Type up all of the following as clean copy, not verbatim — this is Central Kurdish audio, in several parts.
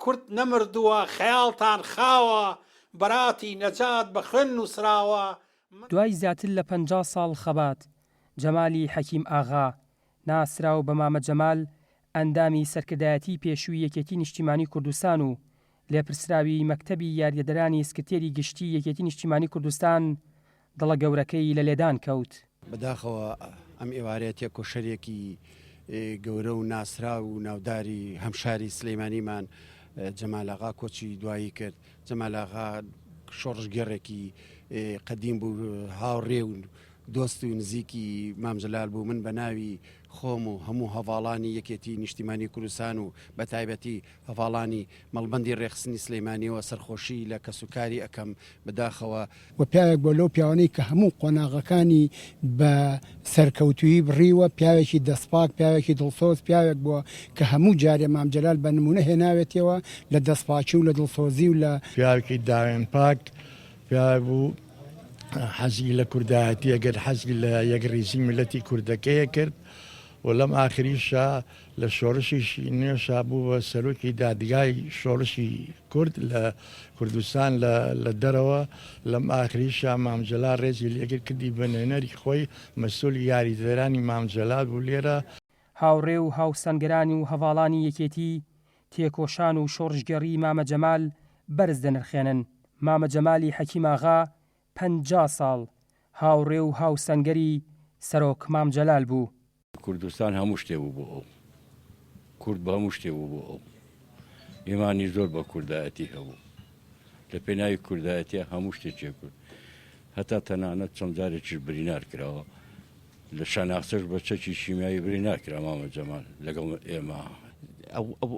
کورد نەمردووە خەیاڵتان خاوە بەراتی نەجات بە خوێن نووسراوە. دوای زیاتر لە 50 ساڵ خەبات، جەمالی حەکیم ئاغا، ناسراو بە مامە جەمال، ئەندامی سەرکردایەتیی پێشووی یەکێتی نیشتیمانی کوردستان و لێپرسراوی مەکتەبی یاریدەدەرانی سکرتێری گشتیی یەکێتی نیشتیمانی کوردستان، دڵە گەورەکەی لە لێدان کەوت. بەداخەوە ئەم ئێوارەیە تێکۆشەرێکی گەورە و ناسراو و ناوداری هەمشاری سلەیمانیمان جەمال ئاغا کۆچی دوایی کرد. جەمال ئاغا شۆڕشگێڕێکی قەدیم بوو، هاوڕێ و دۆست و نزیکی مام جەلال بوو. من بە ناوی خۆم و هەموو هەڤاڵانی یەکێتی نیشتیمانی کوردستان و بە تایبەتی هەڤاڵانی مەڵبەندی ڕێکخستنی سلەیمانیەوە سەرخۆشی لە کەسوکاری ئەکەم. بەداخەوە. وە پیاوێک بووە لەو پیاوانەی کە هەموو قۆناغەکانی بە سەرکەوتوویی بڕیوە، پیاوێکی دەستپاک، پیاوێکی دڵسۆز، پیاوێک بووە کە هەموو جارێ مام جەلال بە نموونە هێناوێتیەوە لە دەستپاکی و لە دڵسۆزی و لە. پیاوێکی داوێن پاک، پیاوێک بوو حەزی لە کوردایەتی ئەکرد، حەزی لە یەکڕیزی میللەتی کوردەکەی ئەکرد و لەم ئاخریشا لە شۆڕشیشی نوێشا بوو بە سەرۆکی دادگای شۆڕشی کورد لە کوردستان لە لە دەرەوە، لەم ئاخریشا مام جەلال ڕێزی لێگرت کردی بە نوێنەری خۆی، مەسئولی یاریدەدەرانی مام جەلال بوو لێرە. هاوڕێ و هاوسەنگەران و هەڤاڵانی یەکێتی، تێکۆشان و شۆڕشگێڕیی مامە جەمال بەرز دەنرخێنن. مامە جەمالی حەکیماغا 50 ساڵ هاوڕێ و هاوسەنگەری سەرۆک مام جەلال بوو. کوردستان هەموو شتێ بوو بۆ ئەو. کورد بە هەموو شتێ بوو بۆ ئەو. ئیمانی زۆر بە کوردایەتی هەبوو. لە پێناوی کوردایەتیا هەموو شتێکی کرد. هەتا تەنانەت چەند جارێکیش برینار کراوە. لە شاناخچەش بە چەکی شیمیایی برینار کرا مامە جەمال لەگەڵ ئێمە.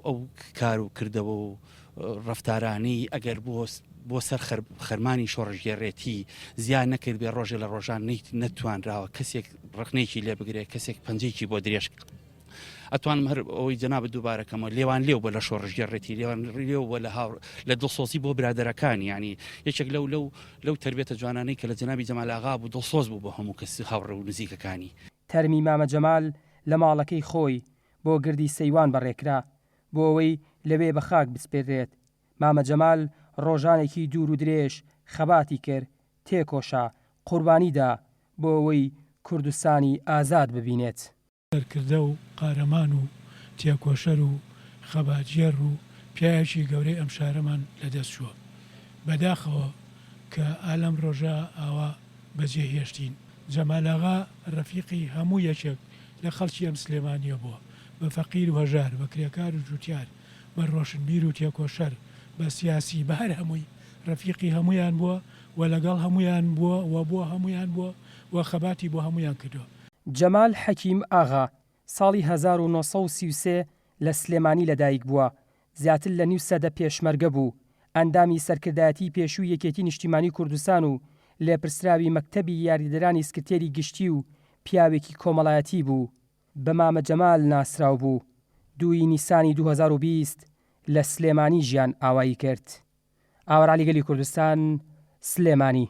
ئەو کار و کردەوە و ڕەفتارانەی ئەگەر بۆ بۆ سەر خەرمانی شۆڕشگێڕێتی زیان نەکردبێ ڕۆژێ لە ڕۆژان نەتوانراوە کەسێک ڕخنێکی لێ بگرێ کەسێک پەنجێکی بۆ درێژ ئەتوانم هەر ئەوەی جەنابت دووبارە کەمەوە لێوان لێو بە لە شۆڕشگێڕێتی لێوان لێو بە لە هاوڕ لە دڵسۆزی بۆ برادەرەکانی ینی یەکێک لەو لەو لەو تربێتە جوانانەی کە لە جەنابی جەمال ئاغا بوو دڵسۆز بوو بۆ هەموو کەس هاوڕێ و نزیکەکانی. تەرمی مامە جەمال لە ماڵەکەی خۆی بۆ گردی سەیوان بەڕێکرا بۆ ئەوەی لەوێ بە خاک بسپێررێت. مامە جەمال ڕۆژانێکی دوور و درێژ خەباتی کرد، تێکۆشا، قوربانی دا بۆ ئەوەی کوردستانی ئازاد ببینێت. سەرکردە و قارەمان و تێکۆشەر و خەباتگێڕ و پیاوێکی گەورەی ئەم شارەمان لە دەست چووە. بەداخەوە کە ئا لەم ڕۆژە ئاوا بە جێ هێشتین. جەمال ئاغا ڕەفیقی هەموو یەکێک لە خەڵکی ئەم سلێمانییە بووە، بە فەقیر و هەژار، بە کرێکار و جووتیار، بە ڕۆشنبیر و تێکۆشەر، بە سیاسی، بە هەر هەمووی ڕەفیقی هەموویان بووە و لەگەڵ هەموویان بووە و بۆ هەموویان بووە و خەباتی بۆ هەموویان کردووە. جەمال حەکیم ئاغا، ساڵی 1933 لە سلێمانی لەدایک بووە، زیاتر لە نیو سەدە پێشمەرگە بوو، ئەندامی سەرکردایەتیی پێشووی یەکێتی نیشتیمانی کوردستان و لێپرسراوی مەکتەبی یاریدەدەرانی سکرتێری گشتی و پیاوێکی کۆمەڵایەتی بوو، بە مامە جەمال ناسراو بوو، دووی نیسانی 2020 لە سلێمانی ژیان ئاوایی کرد. ئاوەر عەلی گەلی کوردستان، سلێمانی.